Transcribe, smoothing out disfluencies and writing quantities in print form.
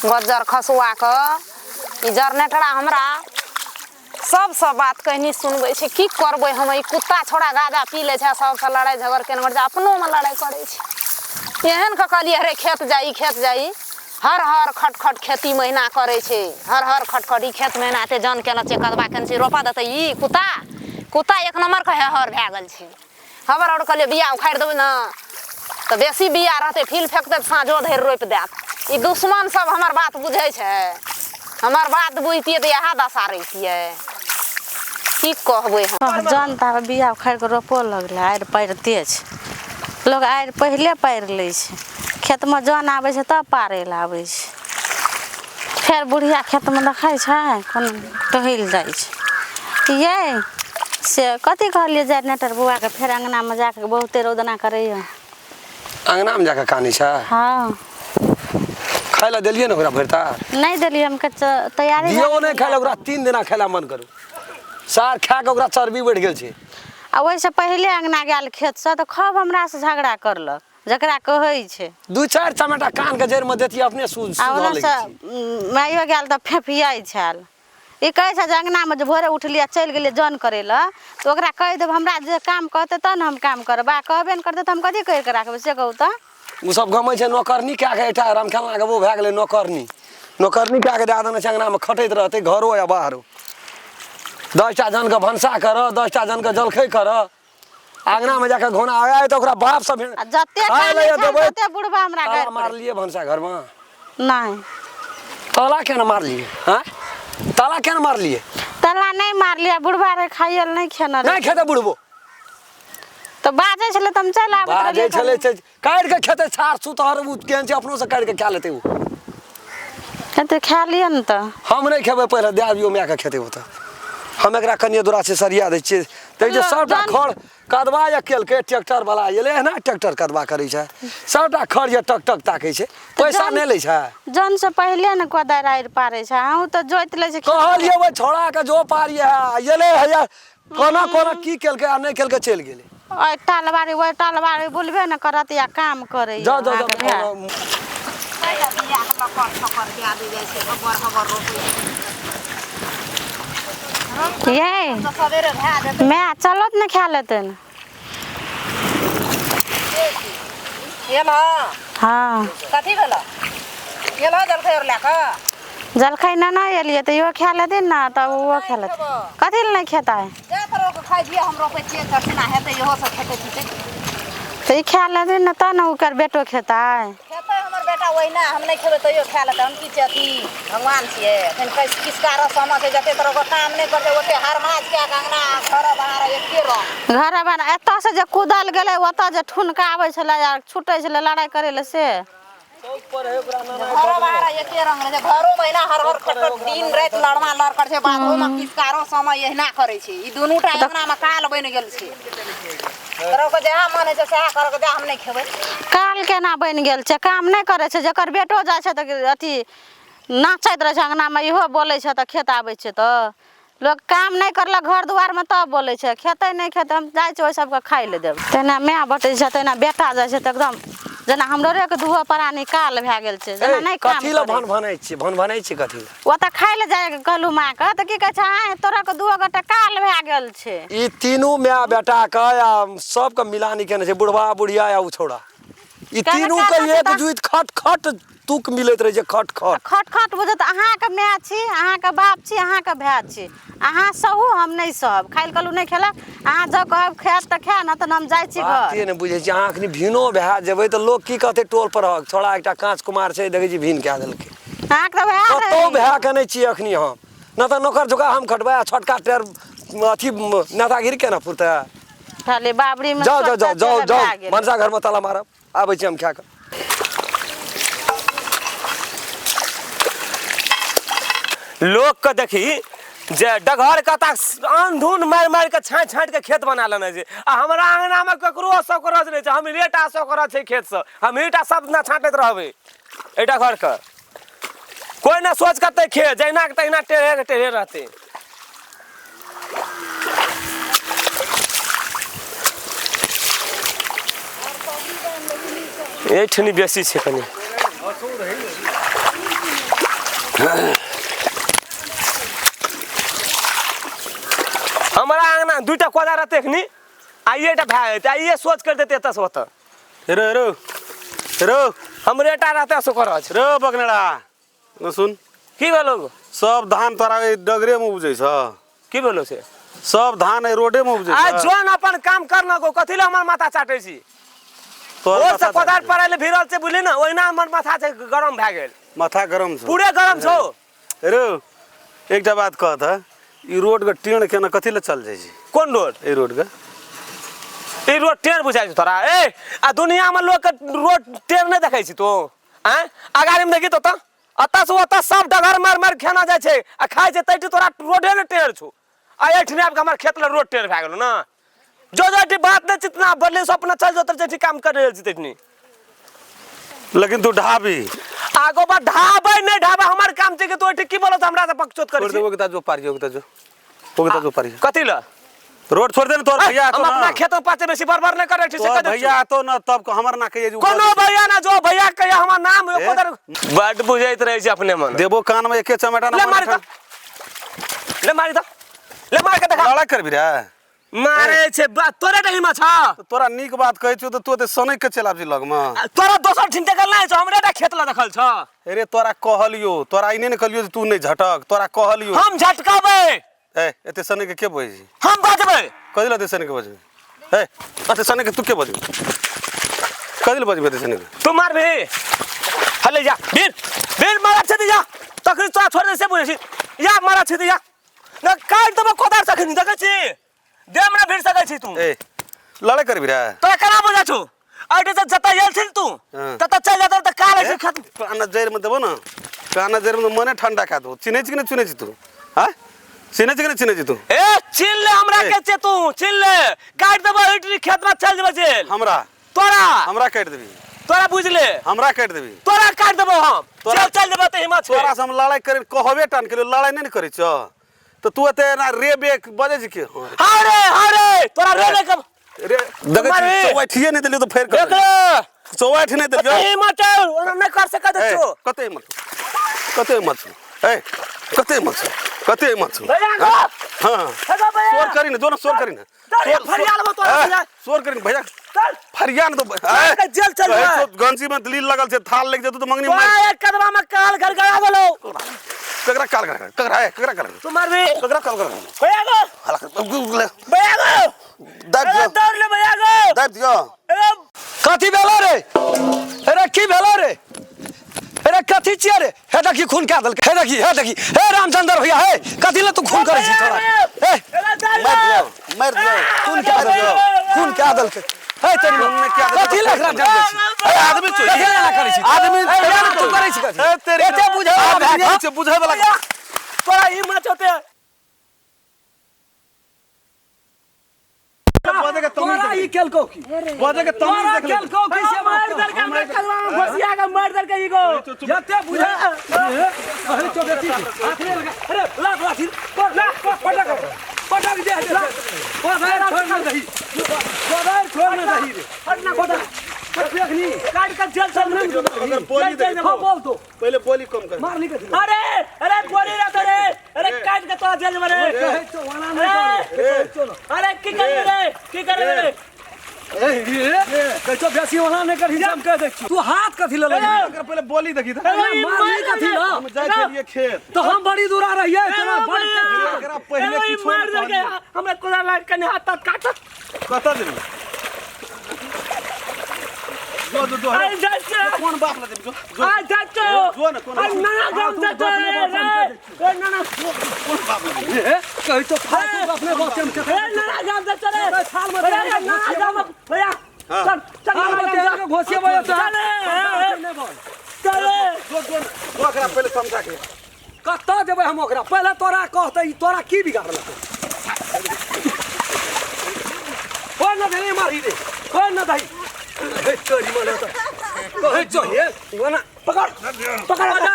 बज्जर खसुआ कऽ ई जरनेटरा हमरा सबसँ बात कहनी सुनबै छै। की करबै हम? ई कुत्ता छोड़ा गाजा पी लै छै, सबसँ लड़ाइ झगड़ केने छै, अपनोमे लड़ाइ करै छै। एहन कऽ कहलियै रे खेत जाइ, खेत जाइ, हर हर खट खट खेती महीना करै छै, हर हर खट खट। ई खेत महीना एते जन केने छै, कदबा केने छै, रोपा देतै ई कुत्ता। कुत्ता एक नम्बरके हेहर भए गेल छै। हबर आओर कहलियै बिया उखाड़ि देबै ने तऽ बेसी बिया रहतै, फील फेकतै तऽ साँझो धरि रोपि देत। ई दुश्मन सब हमर बात बुझै छै? हमर बात बुझतियै तऽ इएह दशा रहितियै? की कहबै हम? जन तऽ बिया उखाड़ि कऽ रोपऽ लगलै। आड़ि पारिते छै लोक, आड़ि पहिले पारि लै छै। खेतमे जन आबै छै तब पारै लए आबै छै। फेर बुढ़िया खेतमे देखै छै कोनो टहलि जाइ छै। यै से कथी कहलियै जनरेटर बौआके? फेर अङ्गनामे जाकऽ बहुते रौदना करैए। अङ्गनामे जाकऽ कानै छै? हँ। खाय लए देलियै ने ओकरा भरि तार? नहि देलियै हम। तैयारी दियौ नहि खाय लए ओकरा, 3 दिना खाय लए मन करू। सार खा कऽ ओकरा चर्बी बढ़ि गेल छै। आ ओहिसँ पहिले अङ्गना गेल खेतसँ तऽ खूब हमरासँ झगड़ा करलक, जकरा कहै छै। दू चारि चमेटा कानके जड़िमे देतियै, अपने सूझ आ सुझऽ ओन्नसँ लगितियै। माइयो गेल तऽ फेफियाइ छल। ई कहै छै जे अङ्गनामे जे भोरे उठलियै आ चलि गेलियै जन करै लए, तऽ ओकरा कहि देब, हमरा जे काम कहतै तब ने हम काम करबै। आ कहबे नहि करतै तऽ हम कथी करि कऽ राखबै, से कहू तऽ। ओ सब गमै छै नौकरनी कए कऽ। एकटा रामखेलना के वो भए गेलै नौकरनी। नौकरनी कए कऽ दए देने छै, अङ्गनामे खटैत रहतै, घरो या बाहरो। 10टा जनके भनसा करऽ, 10टा जनके जलखै करऽ, अङ्गनामे जाकऽ घोना आय तऽ ओकरा बाप सब आ जते खाय कानै लए छल देबै। तते बुढ़बा हमरा ताला गारि पड़ै। मारलियै भनसा घरमे? नहि। ताला केना मारलियै? आँय, ताला केना मारलियै? ताला नहि मारलियै। बुढ़बा रहे खाइए लए, नहि खेने रहै। नहि खेतै बुढ़बो? तऽ बाजै छलै तऽ हम चलि आबैत बाजै रहलियै। छलै से काटि कऽ खेतै छार सुतहर। ओ केहन छै, अपनोसँ काटि कऽ खा लेतै ओ। तऽ खा लिअ ने तऽ। हम नहि खेबै, पहिले दए दियौ मायके, खेतै ओतऽ। हम एकरा कनिए दूरा छै सरिया दै छियै। देखै छियै सभटा खड़ कदबा जे केलकै ट्रैक्टर वाला एलै। एना ट्रैक्टर कदबा करै छै? सभटा खड़ जे टक टक ताकै छै, पैसा नहि लै छै। जन से पहिले ने कोदारि आड़ि पारै छै, अहूँ तऽ जोति लै छै। कहलियै ओहि छौड़ाके जो पारियै है, एलै हैया कोना कोना की केलकै आ नहि केलकै, चलि गेलै। ओहि टालबारी, ओहि टालबारी बुलबे ने करत या काम करैया। जाउ जाउ। अहाँके भाय। जाउ। यै माय, चलत ने खा लेतै ने। एलह? हँ। कथी भेल? एलह जलखै आओर लए कऽ? जलखै ने नहि एलियै तऽ इहो खा लेथिन ने तब ओहो खा लेथिन। कथी लए नहि खेतै? जा तोरो के खाइ दिअ, हम रोपै छियै, चटना हेतै, इहो सब खेतै पीतै। तऽ ई खा लेथिन ने तब ने ओकर बेटो खेतै। खेतै हमर बेटा ओहिना, हम नहि खेबै तैयो खा लेतै। हम की छियै, अथी भगवान छियै? एखन किसका समय छै, जते तरह के काम नहि करतै ओते हरमाज कए कऽ अङ्गना घर बाहर एके रंग। घर बाहर एतऽसँ जे कुदल गेलै, ओतऽ जे ठुनका आबै छलै आ छुटै छलै लड़ाइ करै लए से। घरो बाहर एके रंग रहै छै। घरो मे एहिना हर हर खट खट दिन राति लड़मा लड़ कर छै, बाधो मे किसकारो समय एहिना करै छै। ई दुनू टा अंगना मे काल बनि गेल छै। तोरा के जएह मन होइ छै सएह करऽ के दे, हम नहि खेबै। काल केना बनि गेल छै? काम नहि करै छै। जकर बेटो जाइ छै तऽ अथी नाचैत रहै छै अङ्गनामे, इहो बोलै छै तऽ खेत आबै छै तऽ लोक काम नहि करलक घर दुआरमे तब बोलै छै। खेतै नहि खेतै, हम जाइ छियै ओहि सबके खाइ लए देब। तहिना माय बटै छै, तहिना बेटा जाइ छै तऽ एकदम जेना हमरोके दुहो प्राणी काल भए गेल छै, जेना नहि काम कथी लए करै। भन भनै छियै? भन भनै छियै कथी लए? ओतऽ खाइ लए जाइ कहलहुँ माँके तऽ की कहै छै, आँय तोरा के दुओ गोटे काल भए गेल छै। ई तीनू माय बेटा के आ सबके मिलानी केने छै, बुढ़वा बुढ़िया आ उ छौड़ा, ई कहलक तीनू के कहलक एक तऽ- जुइत खट खट तुक मिलैत रहै छै, खट खट। खट खट बुझत। अहाँके माय छी, अहाँके बाप छी, अहाँके भाय छी, अहाँ सहू, हम नहि सहब। खाइ लए कहलहुँ नहि खेलक। अहाँ जँ कहब खायत तऽ खाय, नहि तऽ हम जाइ छी बाते घर। नहि बुझै छी अहाँ। अखनी भिनो भए जेबै तऽ लोक की कहतै टोल परहक? छौड़ा एकटा काँच कुमार छै, देखै छी भिन कए देलकै। अहाँके तऽ वएह कतहु रहै। भए कऽ नहि छियै अखनी हम, नहि तऽ नौकर झुका हम खटबै आ छोटका टेर अथी नेतागिरी केना पुरतै? खाली बाबरीमे जाउ जाउ जाउ सोचते जाउ चलि जाउ। भए गेलै। भनसा घरमे ताला मारब, आबै छी हम खा कऽ। लोक के देखी जे डगहर कता अनधुन मारि मारि के छाँटि छाँटि के खेत बना लेने छै, आ हमरा अंगना मे ककरो सकरज नहि छै। हमरे टा सकरज छै खेत से, हमही टा सब दिना छाँटैत रहबै एहि डगहर के। कोइ ने सोच करतै, खेत जहिना के तहिना टेढ़े के टेढ़े रहतै। एहिठनी बेसी छै कनि। हमरा अंगना दुईटा कोदा रहते एखनी आइए टा भए जेतै, आइए सोच कर देते एतऽ से ओतऽ। रो रो रो हमरे टा रहते सो कर छै। रो बकनेड़ा न सुन। की भेलो? सब धान तोरा एहि डगरे में उपजै छ। की भेलो से? सब धान एहि रोडे में उपजै आ छ। जोन अपन काम करना गो कथी ले हमर माथा चाटै छी? तोहर भोर माथा से कोदार चाटै। पड़ै ले भिड़ल छै बुझली ने, ओहिना हमर माथा छै गरम भए गेल। माथा गरम छौ। पूरे गरम छौ। रो एकटा बात कहत है, ई रोड के टेढ़ केना कथी ले चल जाइ छै? कोन रोड? एहि रोड के। ई रोड टेढ़ बुझाइ छौ तोरा? ए आ दुनिया में लोग के रोड टेढ़ नहीं देखै छी तू? आँय अगाड़ी में देखी तो तऽ अतऽ से ओतऽ सब डगर मार मार खेना जाइ छै आ खाइ छै, तैठी तोरा रोडे ने टेढ़ छौ। आ एहिठिना आबि कऽ हमर खेत लए रोड टेढ़ भए गेलौ ने। जो जो एठी बात नहि चितना बदले से अपना चल जोतर जेठी काम कर रहल छी तैठनी। लेकिन तू ढाबी आगो बा ढाबै नहि ढाबै हमर काम छै कि तू एठी की बोलत हमरा से पकचोत करै छोड़ छी? दे, ओकरा जो पारी, ओकरा जो, ओकरा जो पारी। कथी ल? रोड छोड़ दे ने, तोर भैया हम आतो ना। अपना खेत में पाचे बेसी बरबर नहीं करे छी से तोर कह दे भैया आतो ना तब हमर ना कहिए जे कोनो भैया ना जो भैया कहिया हमर नाम ए? एको दर बड बुझैत रहै छै अपने मन। देबो कान में एके चमेटा ना ले मारे मारी त, ले मारी त, ले मार के देखा। लड़ाई करबी रे? मारे छै बा तोरे टा हिम्मत छ। त तोरा नीक बात कहै छियौ त तू ओते सनक के चलि आबी लग में। तोरा दोसर ठिन देखल नहि छौ, हमरे टा खेत ल देखल छ। अरे तोरा कहलियो, तोरा ई नहि ने कहलियो जे तू नहि झटक, तोरा कहलियो। हम झटकाबै। ए एते सनक के के बजै छी? हम बजबै। कथी लए एते सनक के बजबै? ए एते सनक के तू के बजबै? कथी लए बजबै एते सनक के? तू मारबी? हले जा, बीर बीर मारा छै जा, तखनी तोरा छोड़ दे से बुझै छी। या मारा छै या न काट देबो कोदार तखनी देखै छी देह मे भिड़ सकै छी तू। ए लड़ाई करबी रे? तोरा केना बुझै छौ? एहिठाम से जतऽ गेल छी तू हाँ। ततऽ चलि जेतौ तऽ काल छै खत्म। काना जड़ि में देबो ना, काना जड़ि में मने ठंडा कए देबो। चिन्है छी कि नहि चिन्है छी तू? हाँ चिन्है छी कि नहि चिन्है छी तू? ए चिन्ह ले हमरा ए। के छै तू, चिन्ह ले, काटि देबो एहिठाम खेत में चलि जेबो जेल। हमरा? तोरा। हमरा काटि देबी? तोरा बुझले। हमरा काटि देबी? तोरा काटि देबो हम। तोरा- चल चल जेबो तऽ हिम्मत छै। तोरा से हम लड़ाई करे कहबे टान के लड़ाई नहीं ने करै छौ तऽ तू एते एना रे बे बजै छी के? हाँ रे, हाँ रे, तोरा रे नहीं कब रे देखै छी चौवाठिए नहीं देलियौ तऽ फेर देख ले। चौवाठ नहीं देलियौ। कते हिम्मत छौ, ओना नहीं कर सकैत ए, छौ। कते हिम्मत छौ? कते हिम्मत छौ? ए, कते हिम्मत छौ? कते हिम्मत छौ? भैया गो। हाँ। हेलो भैया। शोर करी ने, जो ना शोर करी ने। चल, शोर- फरिया लेबो तोरा ए, भैया। शोर करी ने भैया। चल। फरिया ने तो, चल, ए, जेल चल कहै जा। छौ, गंजी में लील लगल छै, थाल लागि जेतौ तऽ मंगनी तोरा मारि। एक कदमा में काल घर गड़ा देलौ। ककरा काल घर? ककरा, ए, ककरा काल घर? तू मारबी। ककरा काल घर? भैया गो। हला, ले। भैया गो। दाबि अरे दियौ। दौड़ ले भैया गो। दाबि दियौ। अरे कथी भेलो रे? अरे की भेलो रे? अरे कथी छियै रे? हे देखी खून कए देलकै, हे देखी, हे देखी, हे रामचंद्र भैया, हे कथी ले तू खून करै छी तोरा? हे मारि दियौ, मारि दियौ। खून कए देलकै, खून कए देलकै। हे तेरी खून नहि कए देलकै। कथी ले एकरा जरबै छी? हे आदमी छौ। कथी ले एना करै छी? आदमी हे, एना तू करै छी कथी? हे तेरी एते बुझै वाला आदमी भए नहि छै, बुझै वाला। तोरा ई मत होते। बजै के तमीज तोरा ई केलकौ की? बजै के तमीज तोरा देख ले। केलकौ की से मारि देलकै हमरा कलवा में घोसिया के मारि देलकै ई गो। जते बुझै अरे चो बेटी हाथ ले लगा। अरे लात लाठी पर ला पटक पटक दे दे। कोदार छोड़ न दही, कोदार छोड़ न दही रे। हटना पटक पटक नी काट के जेल चल अगर बोली चल दे हां बोल तो पहले बोली कम कर। मार नी कथी अरे अरे बोली ना तो रे। अरे काट के तोरा जेल में रे। कहै छौ ओना नहीं कर चलो। अरे की कर रे, की कर रे? ए कहै छौ बेसी ओना नहीं कर, हम कह दै छी तू हाथ कथी ले लगी? अगर पहले बोली देखी त अरे मार नी कथी ल? हम जाइ छलियै खेत तो हम बड़ी दूरा रहियै, तोरा बड़ एकरा पहिले अरे किछो मार नहि देलकै कहलियै। हमरा कोदा लाग कने हाथ तात काट। कतऽ जेबी? जो जो जो अरे जाइ छै। कोन बाप लए जेबी? जो जो आ जाइ छौ। जो ने कोन अरे नाना गाम जाइ छौ रे रे। ए नाना कोन बाप लए जेबी? ए कहै छौ फालतू अपने बाप के हम ए नाना गाम जाइ छौ रे। थाल में भैया नाना गाम भैया चल चल थाल नाना में गाम तेल जा। के घोसिएबै तऽ चल नहि बोल। चल जो जो जो एकरा पहिले समझा के। कतऽ जेबै हम ओकरा? पहिले तोरा कहतै ई तोरा की बिगाड़लकै? कोन न दही मारी रे, कोन न दही। हे तोरी मने तऽ कहै छौ हे ओना पकड़ पकड़।